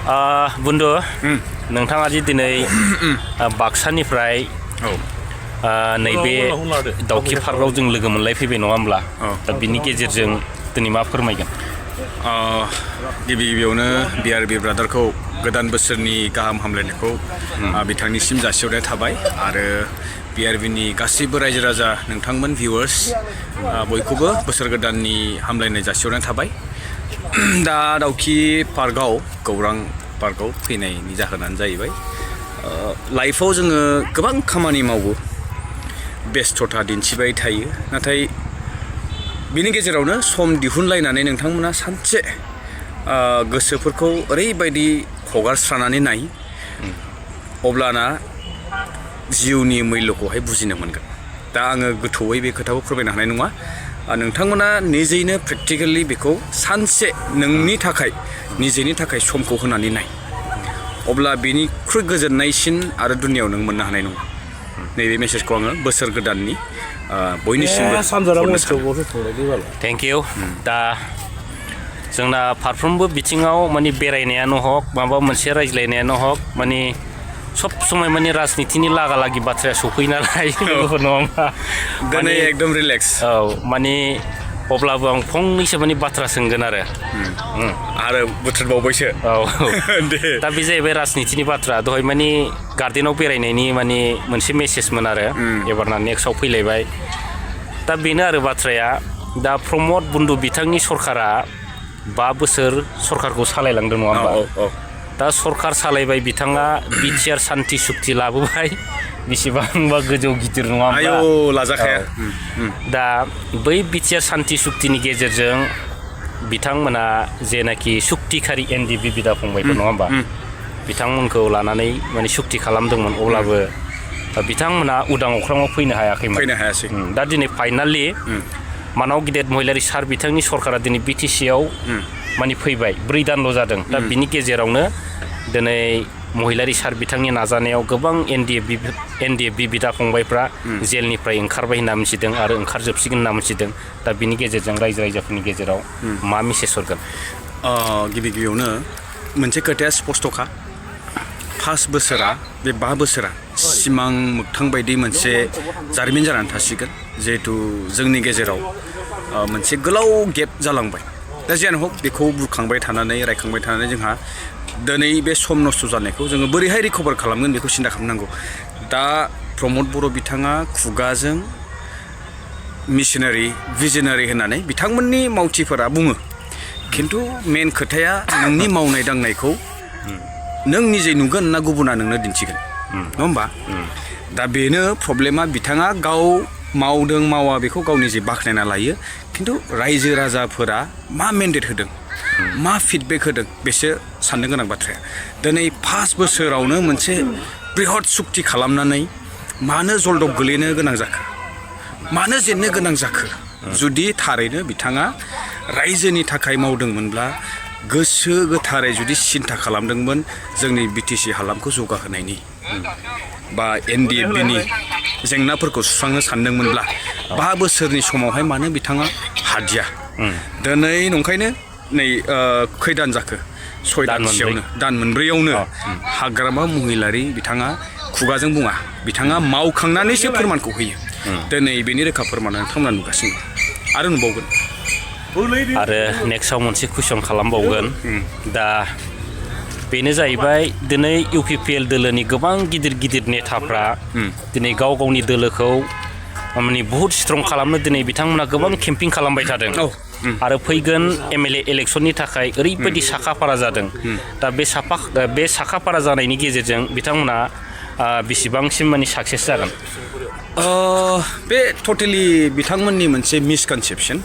बुन्दु नोंथाङा जि दिनै बाक्सानिफ्राय नैबे दाउखि पार्कआव जों लोगो मोनलायफैबाय नङा होमब्ला दा बिनि गेजेरजों दिनै मा फोरमायगोन गिबि गिबियावनो BRB ब्रादारखौ गोदान बोसोरनि गाहाम हामलायनायखौ बिथांनिसिम जासिहरनाय थाबाय आरो BRBनि गासैबो रायजो राजा नोंथांमोन भिउवार्स बयखौबो बोसोर गोदाननि हामलायनाय जासिहरनाय थाबाय दा दाउखि पार्कआव गौरां पार्कआव फैनायनि जाहोनानो जाहैबाय लाइफआव जोङो गोबां खामानि मावो बेस्थ'था दिन्थिबाय थायो नाथाय बिनि गेजेरावनो सम दिहुनलायनानै नोंथांमोना सानसे गोसोफोरखौ ओरैबायदि हगारस्रानानै नाय अब्लाना जिउनि मैल्यखौहाय बुजिनो मोनगोन दा आङो गोथौयै बे खोथाखौ फोरमायनो हानाय नङा नोंथांमोना निजेयैनो प्रेक्टिकेलि बेखौ सानसे नोंनि थाखाय निजेनि थाखाय समखौ होनानै नाय अब्ला बेनिख्रुइ गोजोननायसिन आरो दुनियाव नों मोननो हानाय नङा नैबे मेसेजखौ आङो बोसोर गोदाननि बयनिसिमबो थेंक इउ दा जोंना फारफ्रोमबो बिथिङाव माने बेरायनायानो हक माबा मोनसे रायज्लायनायानो हक माने सब समय माने राजनितिनि लागा लागि बाथ्राया सफैयो नालाय नङा होमबा दिनै एकदम रिलेक्स माने अब्लाबो आं फंनैसो माने बाथ्रा सोंगोन आरो बोथोर बावबायसो दा बे जाहैबाय राजनितिनि बाथ्रा दहाय माने गार्डेनाव बेरायनायनि माने मोनसे मेसेजमोन आरो एबारना नेक्स्टआव फैलायबाय दा बेनो आरो बाथ्राया दा प्रमद बुन्दु बिथांनि सरकारा 5 बोसोर सरकारखौ सालायलांदों नङा होमबा दा सरकार सालायबाय बिथाङा बिटिआर सान्थि सुक्ति लाबोबाय बेसेबांबा गोजौ गिदिर नङा होमबा लाजाखाया दा बै बिटिआर सान्थि सुक्तिनि गेजेरजों बिथांमोना जेनाखि सुक्तिखारि एनडिबि बिदा फंबायफोर नङा होमबा बिथांमोनखौ लानानै माने सुक्ति खालामदोंमोन अब्लाबो बिथांमोना उदां अख्राङाव फैनो हायाखैमोन दा दिनै फाइनालि मानाव गिदिर महिलारि सार बिथांनि सरकारा दिनै बिटिसिआव माने फैबाय 4 दानल' जादों दा बिनि गेजेरावनो दिनै महिलारि सार बिथांनि नाजानायाव गोबां एनडिएफबि बिदा फंबायफ्रा जेलनिफ्राय ओंखारबाय होनना मिथिदों आरो ओंखारजोबसिगोन होनना मिथिदों दा बिनि गेजेरजों रायजो राजाफोरनि गेजेराव मा मेसेज हरगोन गिबि गिबियावनो मोनसे खोथाया स्पष्टखा 5 बोसोरा बे 5 बोसोरा सिमां मोगथां बायदि मोनसे जारिमिन जानानै थासिगोन जिहेतु जोंनि गेजेराव मोनसे गोलाव गेप जालांबाय दा जियानो हक बेखौ बुरखांबाय थानानै रायखांबाय थानानै जोंहा दिनै बे सम नस्थ' जानायखौ जोङो बोरैहाय रिकभार खालामगोन बेखौ सिन्था खालामनांगौ दा प्रमद बर' बिथाङा खुगाजों मिशनारि भिजनारि होननानै बिथांमोननि मावथिफोरा बुङो खिन्थु मेन खोथाया नोंनि मावनाय दांनायखौ नों निजे नुगोन ना गुबुना नोंनो दिन्थिगोन नङा होमबा दा बेनो प्रब्लेमा बिथाङा गाव मावदों मावा बेखौ गाव निजे बाख्नायना लायो खिन्थु रायजो राजाफोरा मा मेन्डेट होदों मा फिडबेक होदों बेसो साननो गोनां बाथ्राया दिनै 5 बोसोरावनो मोनसे बृहत सुक्ति खालामनानै मानो जलदब गोलैनो गोनां जाखो मानो जेननो गोनां जाखो जुदि थारैनो बिथाङा रायजोनि थाखाय मावदोंमोनब्ला गोसो गोथारै जुदि सिन्था खालामदोंमोन जोंनि बिटिसि हालामखौ जौगाहोनायनि बा एनडिएफबिनि जेंनाफोरखौ सुस्रांनो सानदोंमोनब्ला 5 बोसोरनि समावहाय मानो बिथाङा हादिया दिनै नंखायनो नै खैदान जाखो 6 दानसेयावनो दान मोनब्रैयावनो हाग्रामा महिलारि बिथाङा खुगाजों बुङा बिथाङा मावखांनानैसो फोरमानखौ होयो दिनै बेनि रोखा फोरमान नोंथांमोना नुगासिनो आरो नुबावगोन आरो नेक्स्टआव मोनसे कुइसन खालामबावगोन दा बेनो जाहैबाय दिनै इउपिपिएल दोलोनि गोबां गिदिर नेताफ्रा दिनै गाव गावनि दोलोखौ माने बहुद स्ट्रं खालामनो दिनै बिथांमोना गोबां केम्पिं खालामबाय थादों आरो फैगोन एमएलए इलेक्सननि थाखाय ओरैबायदि साखाफारा जादों दा बे साखाफारा जानायनि गेजेरजों बिथांमोना बेसेबांसिम माने साक्सेस जागोन बे टटेलि बिथांमोननि मोनसे मिसकनसेपसन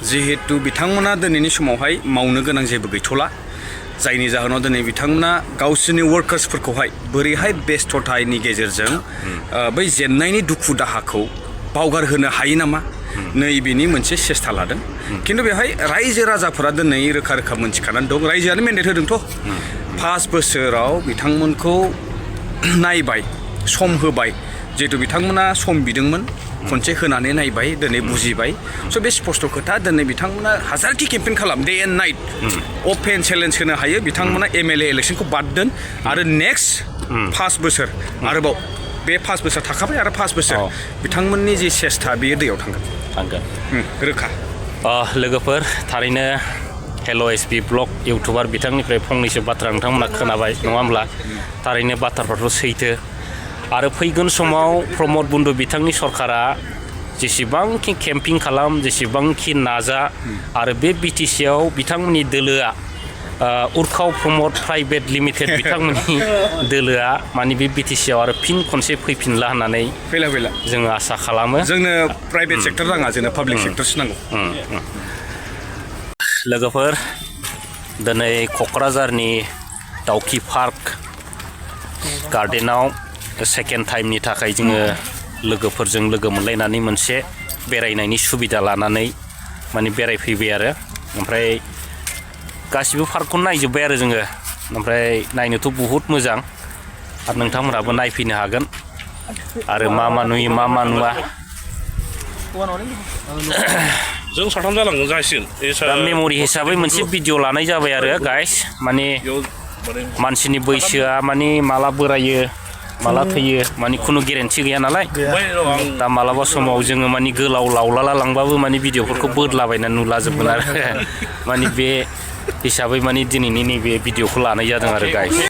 जिहेतु बिथांमोना दिनैनि समावहाय मावनो गोनां जेबो गैथ'ला जायनि जाहोनाव दिनै बिथांमोना गावसोरनि वर्कार्सफोरखौहाय बोरैहाय बेस्थ'थानि गेजेरजों बै जेननायनि दुखु दाहाखौ बावगारहोनो हायो नामा नैबेनि मोनसे सेस्था लादों खिन्थु बेवहाय रायजो राजाफोरा दिनै रोखा रोखा मोनथिखानानै दं रायजोआनो मेन्डेट होदोंथ' 5 बोसोराव बिथांमोनखौ नायबाय सम होबाय जिहेतु बिथांमोना सम बिदोंमोन खनसे होनानै नायबाय दिनै बुजिबाय स' बे स्पष्ट खोथा दिनै बिथांमोना हाजारखि केम्पेइन खालाम day and night open challenge होनो हायो बिथांमोना एमएलए इलेक्सनखौ बाद दोन आरो नेक्स्ट 5 बोसोर आरोबाव बे 5 बोसोर थाखाबाय आरो 5 बोसोर बिथांमोननि जि सेस्था बेयो दैयाव थांगोन रोखा लोगोफोर थारैनो हेल' एसपि ब्लग इउटुबार बिथांनिफ्राय फंनैसो बाथ्रा नोंथांमोना खोनाबाय नङा होमब्ला थारैनो बाथ्राफ्राथ' सैथो आरो फैगोन समाव प्रमद बन्दु बिथांनि सरकारा जेसेबांखि केम्पिं खालाम जेसेबांखि नाजा आरो बे बिटिसिआव बिथांमोननि दोलोआ उर्खाव प्रमद प्राइभेट लिमिटेड बिथांमोननि दोलोआ माने बे बिटिसिआव आरो फिन खनसे फैफिनला होननानै फैला जोङो आसा खालामो जोंनो प्राइभेट सेक्टर नाङा जोंनो पाब्लिक सेक्टरसो नांगौ लोगोफोर दिनै क'क्राझारनि दाउखि पार्क गार्डेनाव सेकेन्ड टाइमनि थाखाय जोङो लोगोफोरजों लोगो मोनलायनानै मोनसे बेरायनायनि सुबिदा लानानै माने बेरायफैबाय आरो ओमफ्राय गासिबो पार्कखौनो नायजोब्बाय आरो जोङो ओमफ्राय नायनोथ' बहुद मोजां आरो नोंथांमोनहाबो नायफैनो हागोन आरो मा मा नुयो मा मा नुवा जों साथाम जालांगोन जासिगोन दा मेम'रि हिसाबै मोनसे भिडिअ लानाय जाबाय आरो गाइस माने मानसिनि बैसोआ माने माला बोरायो माला थैयो माने खुनु गेरेन्थि गैया नालाय दा मालाबा समाव जोङो माने गोलाव लावलाला लांबाबो माने भिडिअफोरखौ बोदलाबायना नुलाजोबगोन आरो माने बे हिसाबै माने दिनैनि नैबे भिडिअखौ लानाय जादों आरो गाइस